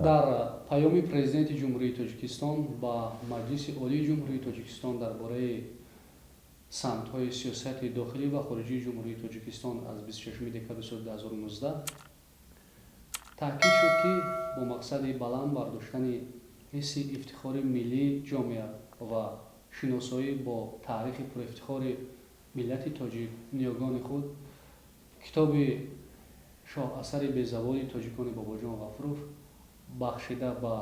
Дар Паёми Президенти Ҷумҳурии Тоҷикистон ба Маҷлиси Олии Ҷумҳурии Тоҷикистон дар бораи самтҳои сиёсати дохилӣ ва хориҷии Ҷумҳурии Тоҷикистон аз 26 декабри соли 2019 таъкид шуд, ки бо мақсади баланд бардоштани ҳисси ифтихори миллии ҷомеа ва шиносоӣ бо таърихи пурифтихори миллати тоҷик, ниёгони худ, китоби шоҳасари безаволи тоҷикони Бобоҷон Ғафуров бахшида ба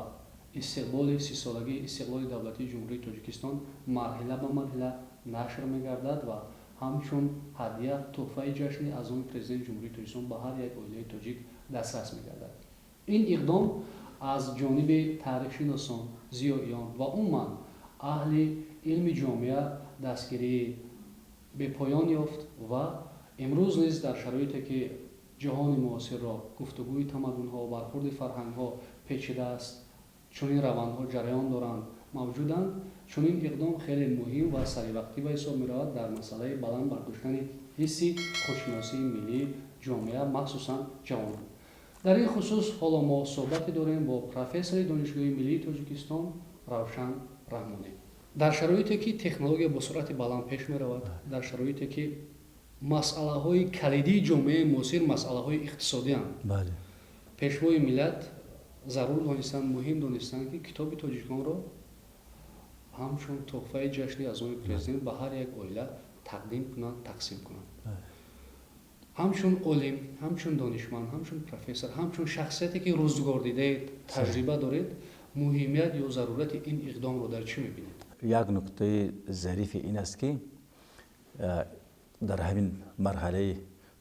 истиқболи 30-солагии истиқлоли давлатии Ҷумҳурии Тоҷикистон марҳила ба марҳила нашр мегардад ва ҳамчун ҳадя, тӯҳфаи ҷашнӣ аз номи Президенти Ҷумҳурии Тоҷикистон ба ҳар як оилаи тоҷик дастрас мегардад. Ин иқдом аз ҷониби таърихшиносон, зиёиён ва умуман аҳли илми ҷомеа дастгирии бепоён ёфт ва имрӯз низ дар шароите, ки ҷаҳони муосирро гуфтугӯи тамаддунҳо, бархурди фарҳангҳо печидааст, чунин равандҳо ҷараён доранд, мавҷуданд, чунин иқдом хеле муҳим ва саривақтӣ ба ҳисоб меравад дар масъалаи баланд бардоштани ҳисси худшиносии миллии ҷомеа, махсусан ҷавонон. Дар ин хусус ҳоло мо суҳбате дорем бо профессори Донишгоҳи миллии Тоҷикистон Равшан Раҳмонӣ. Дар шароите, ки технология бо суръати баланд пеш меравад, дар шароите, ки масъалаҳои калидии ҷомеаи муосир масъалаҳои иқтисодианд, Пешвои миллат зарур донистанд, муҳим донистанд, ки китоби тоҷиконро ҳамчун тӯҳфаи ҷашнӣ аз номи Президент ба ҳар як оила тақдим кунанд, тақсим кунанд. Ҳамчун олим, ҳамчун донишманд, ҳамчун профессор, ҳамчун шахсияте, ки рӯзгор дидаед, таҷриба доред, муҳимият ё зарурати ин иқдомро дар чӣ мебинед? Як нуктаи зарифи ин аст, ки дар ҳамин марҳалаи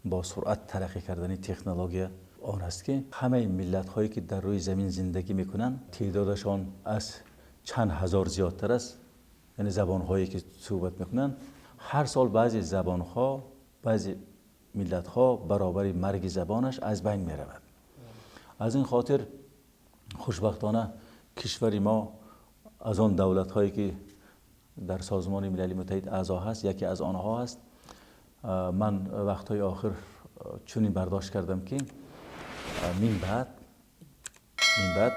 бо суръат тараққӣ кардани технология он аст, ки ҳамаи миллатҳое, ки дар рӯи замин зиндагӣ мекунанд, теъдодашон аз чанд ҳазор зиёдтар аст, яъне забонҳое, ки суҳбат мекунанд. Ҳар сол баъзе забонҳо, баъзе миллатҳо баробари марги забонаш аз байн меравад. Аз ин хотир, хушбахтона, кишвари мо аз он давлатҳое, ки дар Созмони Милали Муттаҳид аъзо ҳаст, яке аз онҳо аст. Ман вақтҳои охир чунин бардошт кардам, ки мин баъд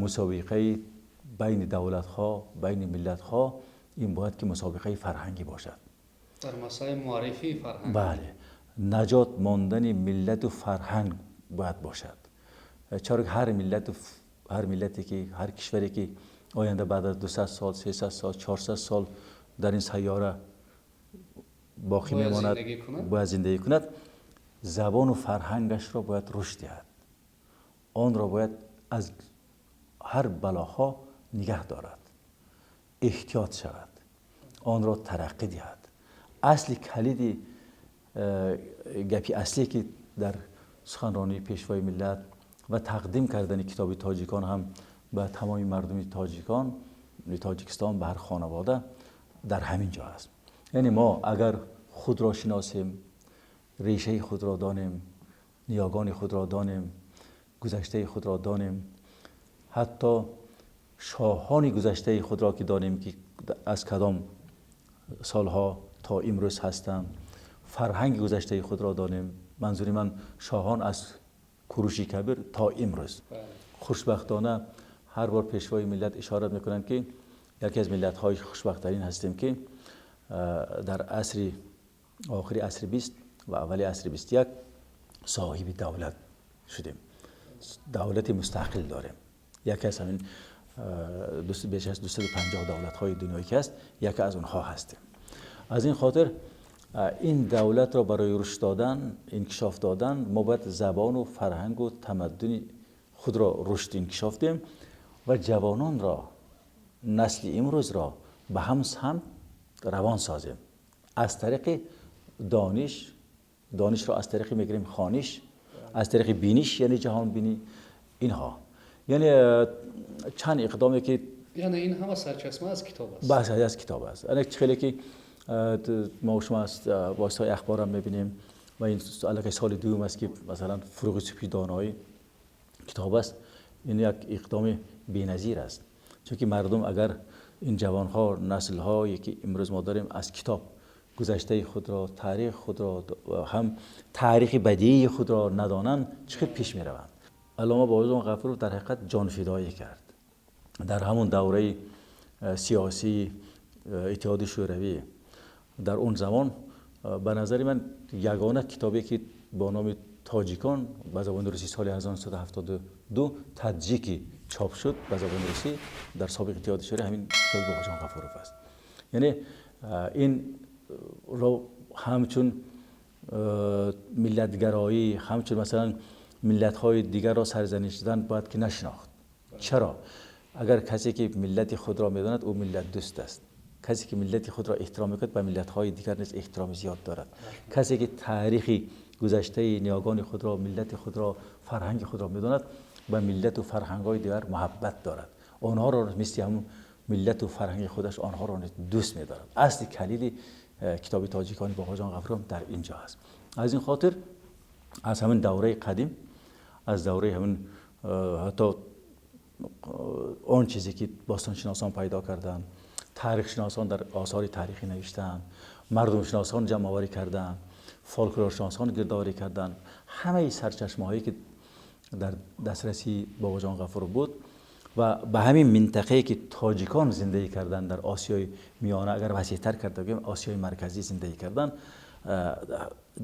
мусобиқаи байни давлатҳо, байни миллатҳо ин бояд ки мусобиқаи фарҳангӣ бошад. Дар масъалаи муаррифии фарҳанг. Бале, наҷот мондани миллату фарҳанг бояд бошад, чаро ки ҳар миллату ҳар миллате ки, ҳар кишваре, ки оянда баъд аз 200 сол, 300 сол, 400 сол дар ин сайёра боқӣ мемонад, бояд зиндагӣ кунад, забону фарҳангашро бояд рушд диҳад, онро бояд аз ҳар балоҳо нигаҳ дорад, эҳтиёт шавад, онро тараққӣ диҳад. Асли калиди гапи аслие, ки дар суханронии Пешвои миллат ва тақдим кардани китоби тоҷикон ҳам ба тамоми мардуми тоҷикон, Тоҷикистон, ба ҳар хонавода, дар ҳамин ҷо аст. Яъне мо агар худро шиносем, решаи худро донем, ниёгони худро донем, гузаштаи худро донем, ҳатто шоҳони гузаштаи худро ки донем, ки аз кадом солҳо то имрӯз ҳастанд, фарҳанги гузаштаи худро донем, манзури ман шоҳон аз Куруши Кабир то имрӯз. Хушбахтона, ҳар бор Пешвои миллат ишорат мекунанд, ки яке аз миллатҳои хушбахттарин ҳастем, ки дар асри охири асри 20 ва аввали асри 21 соҳиби давлат шудем, давлати мустақил дорем. Яке аз ҳамин беш аз 250 давлатҳои дунёе ки ҳаст, яке аз онҳо ҳастем. Аз ин хотир ин давлатро барои рушд додан, инкишоф додан мо бояд забону фарҳангу тамаддуни худро рушд, инкишоф диҳем ва ҷавононро, насли имрӯзро ба ҳам самт равон созем аз тариқи дониш. Донишро аз тариқи мегирем хониш, аз тариқи биниш, яъне ҷаҳонбинӣ. Инҳо яъне чанд иқдоме, ки Яъне ин ҳама сарчашма аз китоб аст. Бас аз китоб аст. Хеле ки мо шумо аз воситаҳои ахборам мебинем ва ин аллакай соли дуюм аст, ки масалан «Фурӯғи субҳи доноӣ» китоб аст. Ин як иқдоми беназир аст, чунки мардум, агар ин ҷавонҳо, наслҳое, ки имрӯз мо дорем, аз китоб гузаштаи худро, таърихи худро, ҳам таърихи бадиии худро надонанд, чӣ хел пеш мераванд? Аллома Бобоҷон Ғафуров дар ҳақиқат ҷонфидоӣ кард. Дар ҳамон давраи сиёсии Иттиҳоди Шӯравӣ, дар он замон, ба назари ман, ягона китобе ки бо номи «Тоҷикон» ба забони русӣ соли 1972 «Таджики» чоп шуд ба забони русӣ дар собиқ Иттиҳоди Шӯравӣ, ҳамин китоби Бобоҷон Ғафуров аст. Яъне ин ро ҳамчун миллатгароӣ, ҳамчун масалан миллатҳои дигарро сарзаниш шудан бояд ки нашинохт. Чаро? Агар касе ки миллати худро медонад, ӯ миллатдӯст аст. Касе ки миллати худро эҳтиром мекунад, ба миллатҳои дигар низ эҳтироми зиёд дорад. Касе ки таърихи гузаштаи ниёгони худро, миллати худро, фарҳанги худро медонад, ба миллату фарҳангҳои дигар муҳаббат дорад, онҳоро мисли ҳамун миллату фарҳанги худаш онҳоро низ дӯст медорад. Асли калиди китоби «Тоҷикони» Бобоҷон Ғафуров дар ин ҷо аст. Аз ин хотир аз ҳамин давраи қадим, аз давраи ҳамин ҳатто он чизе ки бостоншиносон пайдо карданд, таърихшиносон дар осори таърихӣ навиштаанд, мардумшиносон ҷамъоварӣ карданд, фолклоршиносон гирдоварӣ карданд, ҳамаи сарчашмаҳое ки дар дастраси Бобоҷон Ғафуров буд ва ба ҳамин минтақае ки тоҷикон зиндагӣ карданд дар Осиёи Миёна, агар васеътар карда гӯем, Осиёи Марказӣ зиндагӣ карданд,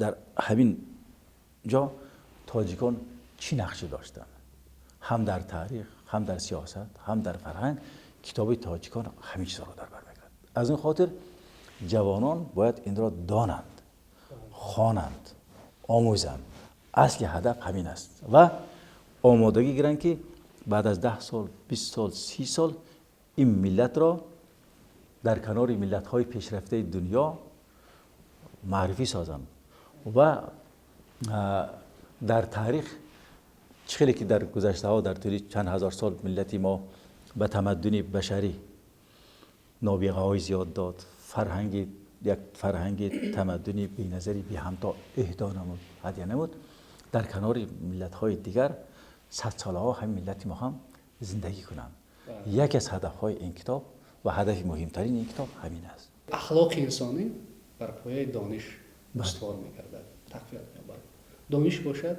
дар ҳамин ҷо тоҷикон чӣ нақше доштанд ҳам дар таърих, ҳам дар сиёсат, ҳам дар фарҳанг, китоби «Тоҷикон» ҳамин чизҳоро дар бар мегирад. Аз ин хотир ҷавонон бояд инро донанд, хонанд, омӯзанд. Асли ҳадаф ҳамин аст ва омодагӣ гиранд, ки баъд аз 10 сол, 20 сол, 30 сол ин миллатро дар канори миллатҳои пешрафтаи дунё маърифӣ созанд ва дар таърих чӣ хеле ки дар гузаштаҳо дар тӯли чанд ҳазор сол миллати мо ба тамаддуни башарӣ нобиғаҳои зиёд дод, фарҳанги як фарҳанги тамаддуни беназари беҳамто эҳдо намуд, ҳадя намуд, дар канори миллатҳои дигар садсолаҳо ҳамин миллати мо ҳам зиндагӣ кунанд. Яке аз ҳадафҳои ин китоб ва ҳадафи муҳимтарини ин китоб ҳамин аст. Ахлоқи инсонӣ бар пояи дониш устувор мегардад, тақвият меёбад. Дониш бошад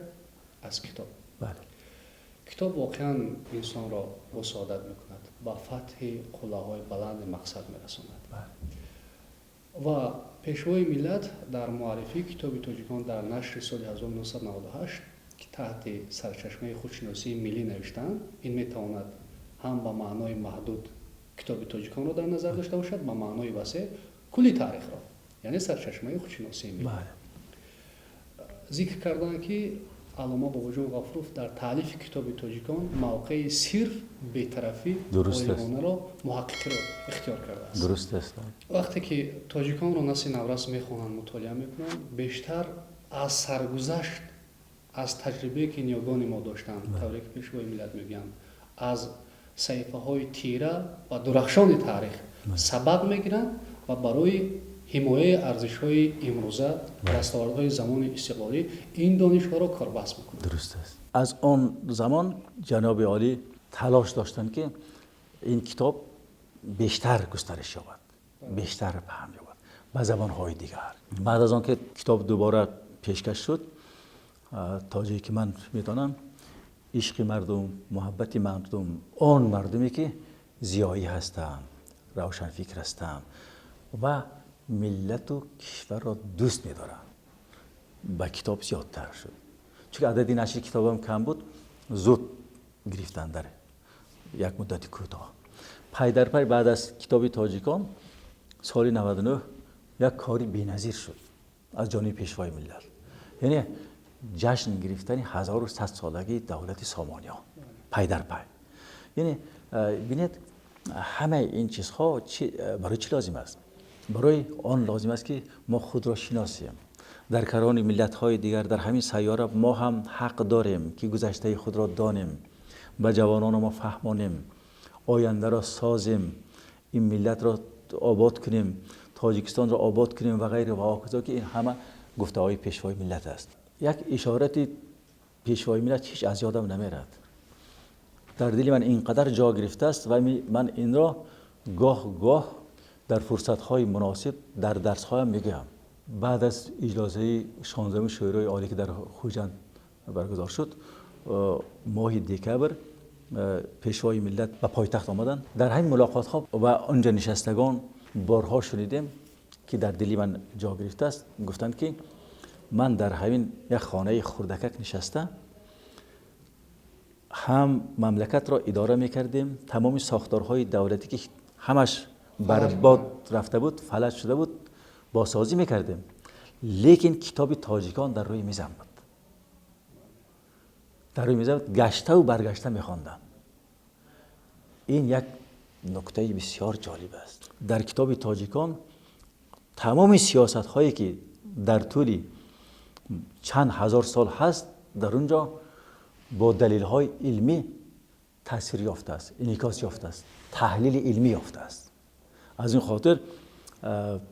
аз китоб. Китоб воқеан инсонро мусоидат мекунад, ба фатҳи қуллаҳои баланди мақсад мерасонад. Ва Пешвои миллат дар муаррифии китоби «Тоҷикон» дар нашри соли 1998, ки таҳти сарчашмаи худшиносии миллӣ навиштаанд, ин метавонад ҳам ба маънои маҳдуд китоби «Тоҷиконро» дар назар дошта бошад, ба маънои васеъ кулли таърихро, яъне сарчашмаи худшиносии миллӣ, зикр карданд, ки аллома Бобоҷон Ғафуров дар таълифи китоби «Тоҷикон» мавқеи сирф бетарафӣ, олимонаро, муҳаққиқиро ихтиёр кардааст. Дуруст аст. Вақте ки «Тоҷиконро» насли наврас мехонанд, мутолиа мекунанд, бештар аз саргузашт, аз таҷрибае ки ниёгони мо доштанд, тавре ки Пешвои миллат мегӯянд, аз саҳифаҳои тира ва дурахшони таърих сабақ мегиранд ва барои ҳимояи арзишҳои имрӯза, дастовардҳои замони истиқлолӣ ин донишҳоро корбаст мекунанд. Дуруст аст. Аз он замон ҷаноби олӣ талош доштанд, ки ин китоб бештар густариш ёбад, бештар паҳн ёбад ба забонҳои дигар. Баъд аз он ки китоб дубора пешкаш шуд, то ҷое ки ман медонам, ишқи мардум, муҳаббати мардум, он мардуме ки зиёӣ ҳастанд, равшанфикр ҳастанд ва миллату кишварро дӯст медоранд, ба китоб зиёдтар шуд. Чунки адади нашри китобам кам буд, зуд гирифтанд дар як муддати кӯтоҳ. Пай дар пай баъд аз китоби «Тоҷикон» соли 99 як кори беназир шуд аз ҷониби Пешвои миллат, яъне ҷашн гирифтани 1100-солагии давлати Сомониён пай дар пай. Яъне бинед, ҳамаи ин чизҳо барои чӣ лозим аст? Барои он лозим аст, ки мо худро шиносем. Дар канори миллатҳои дигар дар ҳамин сайёра мо ҳам ҳақ дорем, ки гузаштаи худро донем, ба ҷавононо мо фаҳмонем, ояндаро созем, ин миллатро обод кунем, Тоҷикистонро обод кунем ва ғайра ва ҳоказо, ки ин ҳама гуфтаҳои Пешвои миллат аст. Як ишорати Пешвои миллат ҳеҷ аз ёдам намерад, дар дили ман ин қадар ҷо гирифтааст ва ман инро гоҳ гоҳ дар фурсатҳои муносиб дар дарсҳоям мегӯям. Баъд аз иҷлосаи 16-уми Шӯрои Олӣ, ки дар Хуҷанд баргузор шуд. Моҳи декабр Пешвои миллат ба пойтахт омаданд. Дар ҳамин мулоқотҳо ва онҷо нишастагон борҳо шунидем, ки дар дили ман ҷо гирифтааст. Гуфтанд, ки ман дар ҳамин як хонаи хурдакак нишаста ҳам мамлакатро идора мекардем, тамоми сохторҳои давлатӣ, ки ҳамаш барбод рафта буд, фалаҷ шуда буд, босозӣ мекардем, лекин китоби «Тоҷикон» дар рӯи мизам буд, дар рӯи мизам гаштаву баргашта мехондам. Ин як нуктаи бисёр ҷолиб аст. Дар китоби «Тоҷикон» тамоми сиёсатҳое, ки дар тӯли чанд ҳазор сол ҳаст, дар он ҷо бо далелҳои илмӣ таъсир ёфтааст, инъикос ёфтааст, таҳлили илмӣ ёфтааст. Аз ин хотир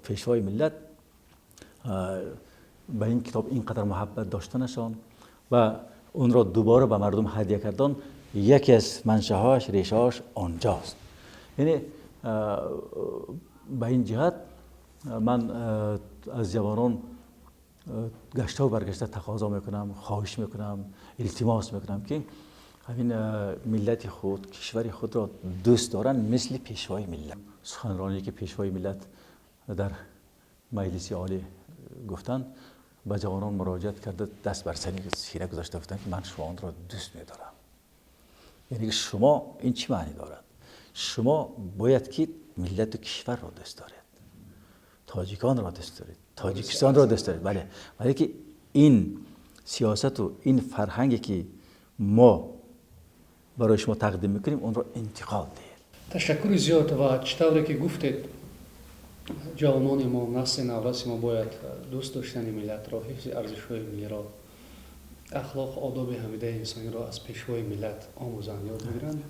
Пешвои миллат ба ин китоб ин қадар муҳаббат доштанашон ва онро дубора ба мардум ҳадя кардан, яке аз маншаҳояш, решаҳояш онҷост. Яъне ба ин ҷиҳат ман аз ҷавонон гаштаву баргашта тақозо мекунам, хоҳиш мекунам, илтимос мекунам, ки ҳамин миллати худ, кишвари худро дӯст доранд, мисли Пешвои миллат. Суханроние, ки Пешвои миллат дар Маҷлиси Олӣ гуфтанд, ба ҷавонон муроҷиат карда, даст бар сари сира гузошта гуфтанд, ки ман шуморо дӯст медорам. Яъне ки шумо, ин чӣ маънӣ дорад? Шумо бояд ки миллату кишварро дӯст доред, тоҷиконро дӯст доред, Тоҷикистонро дӯст доред. Бале, вале ки ин сиёсату ин фарҳанге, ки мо барои шумо тақдим мекунем, онро интиқол диҳед. Ташаккури зиёд. Ва чӣ тавре ки гуфтед, ҷавонони мо, насли навраси мо бояд дӯст доштани миллатро, ҳифзи арзишҳои миллиро, ахлоқ, одоби ҳамидаи инсониро аз Пешвои миллат омӯзанд, ёд бигиранд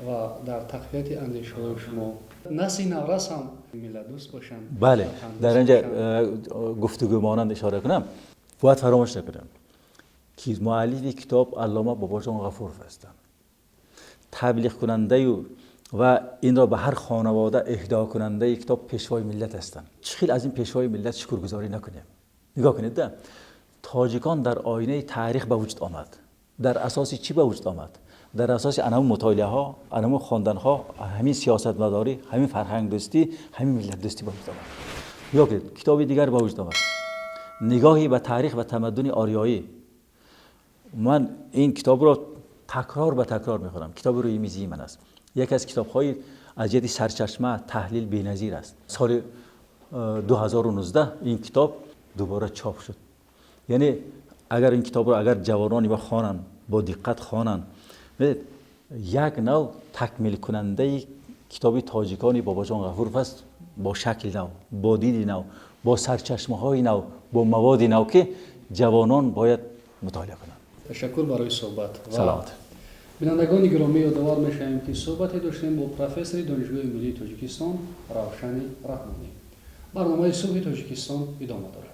ва дар тақвияти андешаҳои шумо насли наврас ҳам миллатдӯст бошанд. Бале, дар инҷа гуфтугӯ монанд ишора кунам, бояд фаромӯш накунем, ки муаллифи китоб аллома Бобоҷон Ғафуров ҳастанд. Таблиғкунандаю ва инро ба ҳар хонавода иҳдокунандаи китоб Пешвои миллат ҳастанд. Чӣ хел аз ин Пешвои миллат шукргузорӣ накунем? Нигоҳ кунед да, «Тоҷикон дар оинаи таърих» ба вуҷуд омад. Дар асоси чӣ ба вуҷуд омад? Дар асоси анаму мутолиаҳо, анаму хонданҳо, ҳамин сиёсатмадорӣ, ҳамин фарҳангдӯстӣ, ҳамин миллатдӯстӣ ба вуҷуд омад. Нигоҳ кунед, китоби дигар ба вуҷуд омад, «Нигоҳе ба таърих ва тамаддуни ориёӣ». Ман ин китобро такрор ба такрор мехонам. Китоби рӯи мизии ман аст. Яке аз китобҳои аз ҷиҳати сарчашма, таҳлил беназир аст. Соли 2019 ин китоб дубора чоп шуд. Яъне агар ин китобро агар ҷавонони мо хонанд, бо диққат хонанд, як нав такмилкунандаи китоби «Тоҷикони» Бобоҷон Ғафуров аст, бо шакли нав, бо диди нав, бо сарчашмаҳои нав, бо маводи нав, ки ҷавонон бояд мутолиа кунанд. Ташаккур барои суҳбат. Саломат. Бинандагони гиромӣ, ёдовар мешавем, ки суҳбате доштем бо профессори Донишгоҳи миллии Тоҷикистон Равшани Раҳмонӣ. Барномаи «Субҳи Тоҷикистон» идома дорад.